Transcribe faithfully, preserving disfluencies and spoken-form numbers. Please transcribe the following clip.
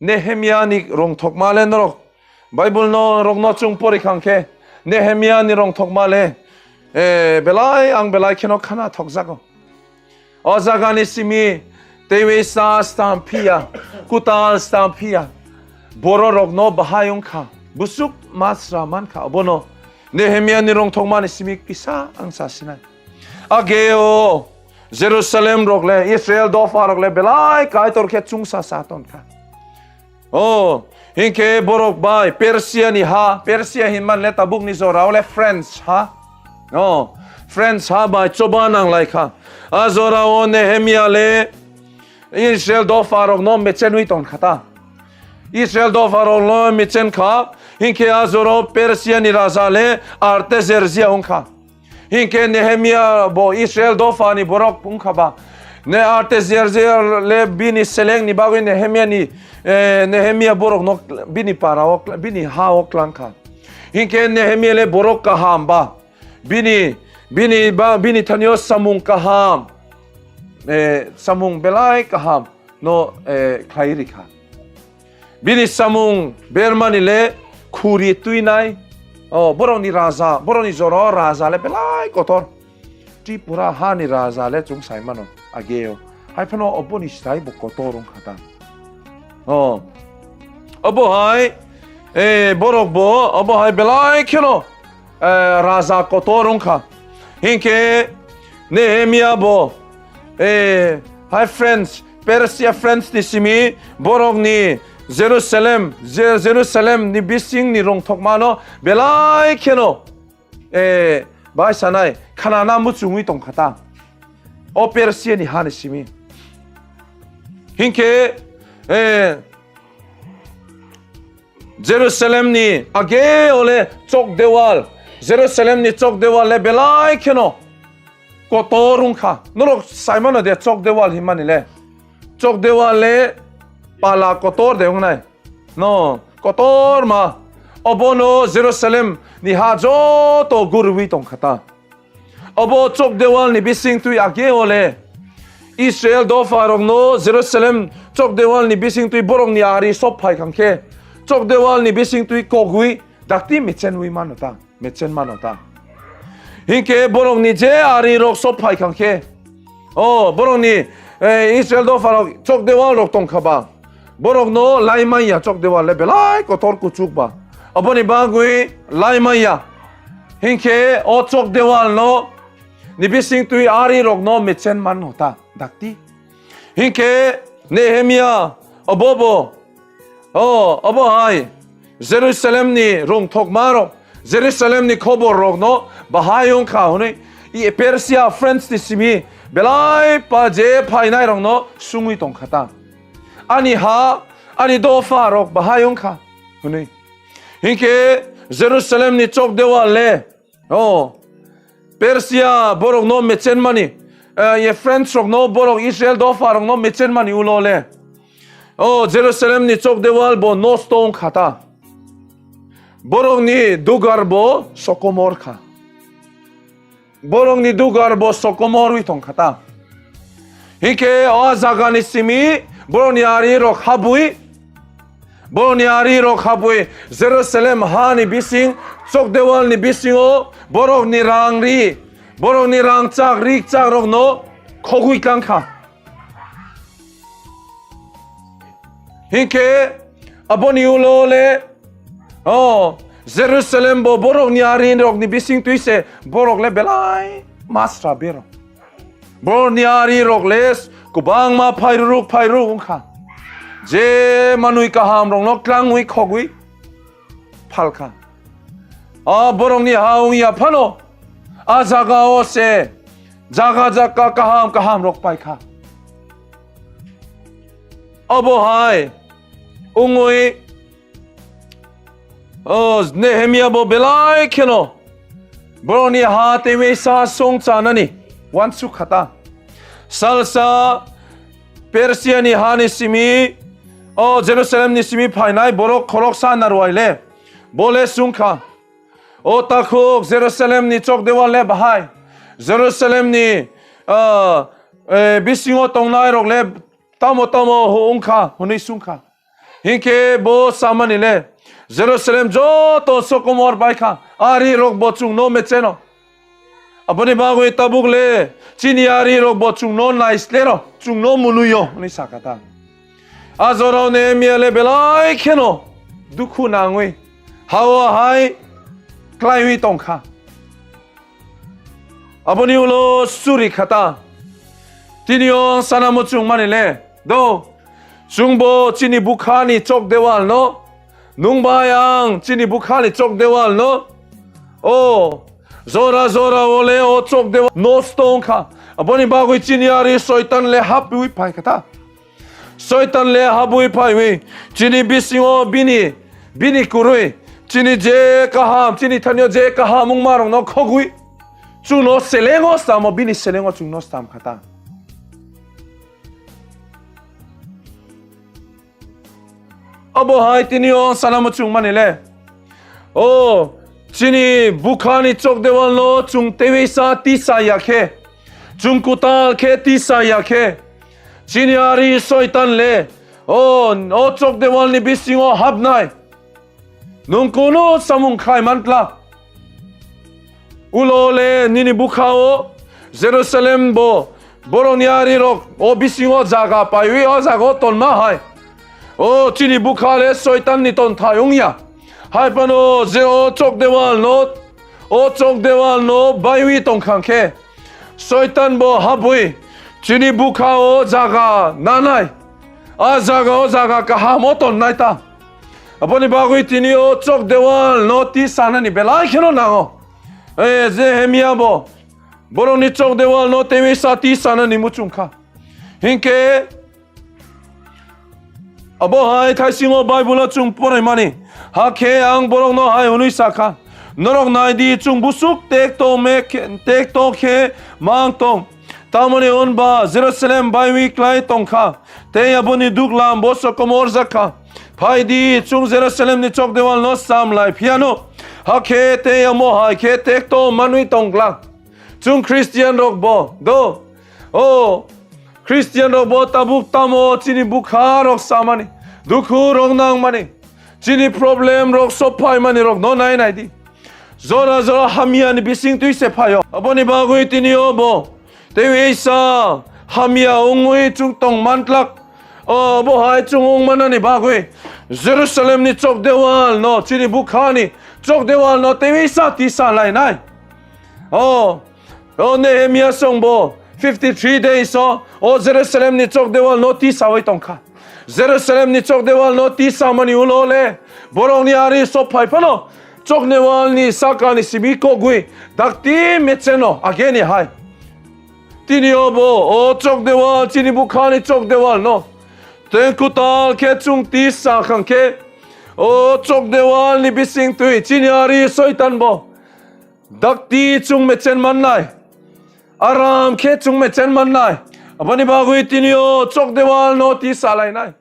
Nehemia ni rongthokma le norok Bible no rokno chwng pori khang khe, Nehemia ni rongthokma le, eh, belai ang belai kheno khana thokjago. O jaga ni simi teiwi sa stam phiya, kutal stam phiya. Borok rokno bahai wngkha, busuk masra mankha, obono Nehemia ni rongthokma ni simi kisa ang sa sinai. Ageo Jerusalem rok le, Israel dopha rok le belai Kaitor khe chungsa sa ton kha. O, hinkhe borok bai Persia ni ha, Persia hinman le tabuk ni jora o le French ha. O, French ha bai choba nang lai kha. A jora o Nehemia le Israel dopha rok no mechenwi ton kha ta. Israel dopha rok no mechen kha. Hinkhe a jora o Persia ni raja le Artaxerxes wng kha. Hinkhe Nehemia bo Israel dopha ni borok wngkha ba. Ne Artaxerxes le bini seleng ni bagwi Nehemia ni, eh, Nehemia borok no bini para o, bini ha o klang kha. Hinkhe Nehemia le borok kaham ba. Bini, bini ba, bini thani o samung kaham. Eh, samung belai kaham no, eh, khlai ri kha. Bini samung bermani le khuri twinai. O, borokni raja, borokni jora o raja le belai kotor. Tripura hani raja le chwng sai mano ageo. Hai phano oboni sai bo kotor wng kha ta. O, obo hai, eh, borok bo, obo hai belai kheno, eh, raja kotor wng kha. Hinkhe Nehemia bo, eh, hai French, Persia French ni simi borokni Jerusalem, Je-, Jerusalem ni bising ni rongthokmano belai kheno, eh, bai sanai khanana muchungwi tong kha ta. O Persia ni ha ni simi. Hinkhe, eh, Jerusalem ni age ole chok dewal, Jerusalem ni chok dewal le belai kheno kotor wng kha. Norok sai mano de chok dewal hinmani le. Chok dewal le pala kotor de wngnai. No, kotor ma. Obono Jerusalem ni ha joto gurwi tong kha ta. Obo chok dewal ni bising twi age ole Israel dopha rokno Jerusalem chok dewal ni bising twi borokni ari sop phai khang khe chok dewal ni bising twi kogwi dakti mechenwi mano ta, mechen mano ta. Hinkhe borokni je ari rok sop phai khang khe, o borokni, eh, Israel dopha rok chok dewal rok tong kha ba. Borokno lai manya chok dewal le belai kotor kuchuk ba. Aboni bagwi lai manya. Hinkhe o chok dewal no ni bising twi ari rokno mechen man hota dakti. Hinkhe Nehemia obo bo, o, obo hai Jerusalem ni rongthokma rok, Jerusalem ni khobor rokno bahai wng kha hwnwi i Persia French ni simi belai pa je phainai rokno sungwi tong kha ta. Ani ha, ani dopha rok bahai wng kha hwnwi. Hinkhe Jerusalem ni chok dewal le, o, Persia borok no mechen mani, eh, ye French rok no borok Israel dopha rok no mechen mani ulo le. O, Jerusalem ni chok dewal bo nosto wng kha ta. Borok ni dugar bo sokomor kha. Borokni dugar bo sokomorwi tong kha ta. Hinkhe o jagani simi borokni ari rok habwi, borokni ari rok habwi Jerusalem hani bising chok dewalni bisingo borokni rang ri, borokni rang chak rik chak rokno khogwi kang kha. Hinkhe aboni ulo le, o, Jerusalem bo borokni ari rokni bising twi se borok le belai masra berok. Borokni ari rok le kwbangma phairuruk phairuruk wng kha. Je manwi kaham rokno klangwi khogwi phal kha. A borokni ha wng ya phano a jaga o se jaga jaga kaham kaham rok pai kha. Obo hai wngwi, o, Nehemia bo belai kheno borokni ha teiwi sa song chanani wansuk kha ta. Salsa Persia ni hani simi, o, Jerusalem ni simi phainai borok khoroksa narwai le, bo le sung kha. O takhuk Jerusalem ni chok dewal le bahai, Jerusalem ni, ah, eh, bisingo tongnai rok le tamo tamo ho wng kha hwnwi sung kha. Hinkhe bo samani le, Jerusalem joto sokomor baikha, ari rok bo chwngno mecheno. Aboni bagwi tabuk le, chini ari rok bo chwngno naislero, chwngno munuyo, hwnwi sakha ta. A jorao Nehemia le belai kheno dukhu nangwi, hao hai klaiwi tongkha. Aboni ulo suri khata. Tini o sana muchung mani le. Do. Chwngbo chini bukhani chok dewal no. Nung bai ang chini bukhani chok dewal no. O. Jora jora o le o chok dewal no stone kha. Aboni bagwi chini ari soitan le hapwi phai khata. Soitan le habwi phaiwi chini bisingo bini, bini kwrwi, chini je kaham, chini thani je kaham wngmarokno khogwi chwngno selengo samo, bini selengo chwngno sam khata. Obo hai tini o sana muchung mani le. O, chini bukhani chok dewal no chwng tewisa tisa ya khe, chwng kwtal khe tisa ya khe, chini ari soitan le, o, o chok dewal ni bisingo habnai. Nung kunu samung khai mantla. Ulo le nini bukha o Jerusalem bo borokni ari rok o bisingo jaga paiwi o jaga o tonma hai. O chini bukha le soitan ni tonthai wngya. Hai phano je o chok dewal no, o chok dewal no baiwi tongkha khe, soitan bo habwi chini bukha o jaga nanai. A jaga o jaga kaham o tonnai ta. Aboni bagwi tini o chok dewal no tisanani belai kheno nango. E, Nehemia bo borokni chok dewal no tewisa tisanani muchung kha. Hinkhe abo hai thaisingo Bible o chwng poraimani. Hakhe ang borokno hai hwnwi sakha, norok nai di, chwng busuk tekto me khe, tekto khe mang tong. Tamoni hwnba Jerusalem baiwi klai tongkha, tei aboni duglam bo sokomorjak kha. Phai di, chwng Jerusalemni chok dewalno sam lai phiyano. Hakhe tei omo hai khe tekto manwi tong glak. Chwng Christian rok bo do. O Christian rok bo tabuk tamo chini bukha rok samani, dukhu rok nangmani, chini problem rok sophaimani rok no nai nai di. Jora jora hamya ni bising twi se phaio. Aboni bagwi tini o bo tei isa hamya wngwi chwng tong mantlak. O bo hai chwng wng manani bagwi Jerusalem ni chok dewal no, chini bukha ni chok dewal no tei isa tisa lai nai. O, o Nehemia song bo fifty three days o, o Jerusalem ni chok dewal no tisawi tongkha. Jerusalem ni chok dewal no tisamani ulo le borok ni ari sok phai phano chok dewal ni saka ni simi kogwi dakti mecheno ageni hai. Tini o bo, o chok dewal, chini bukha ni chok dewal no tei kutal khe chwng tisa khang khe, o chok dewal ni bising twi chini ari soitan bo dakti chwng mechen mannai, aram khe chwng mechen mannai. Aboni bagwi tini o chok dewal no tisa lainai.